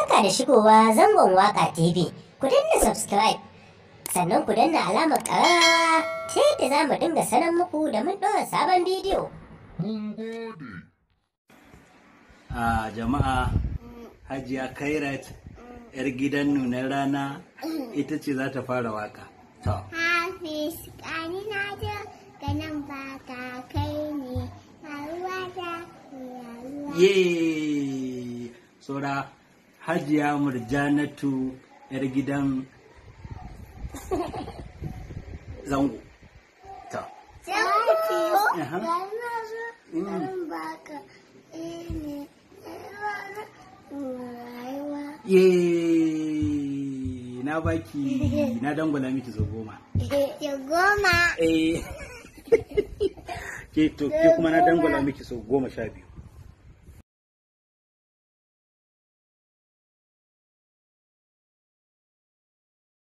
Barka da shigowa zangon Waka TV. Ku danna subscribe, sannan ku danna alamar ƙararrawa ta yadda za mu dinga sanar muku da mun ɗora sabon bidiyo. Mun gode. A jama'a, Hajiya Kairat, yar gidan nunar rana, ita ce za ta fara waka. To. Hafiz, ƙani na jo, ganin ba ka kai ne, rayuwa ta rayuwa. Ye, saura Hajiya Murjanatu, yar gidan Zango. To. Hafiz, Aha. ƙani na jo, ganin ba ka kai ne, rayuwa ta rayuwa. Ye, na baki, na dangwala miki zo 10. Ki 10. Eh. Ke to, ke kuma na dangwala miki so 12.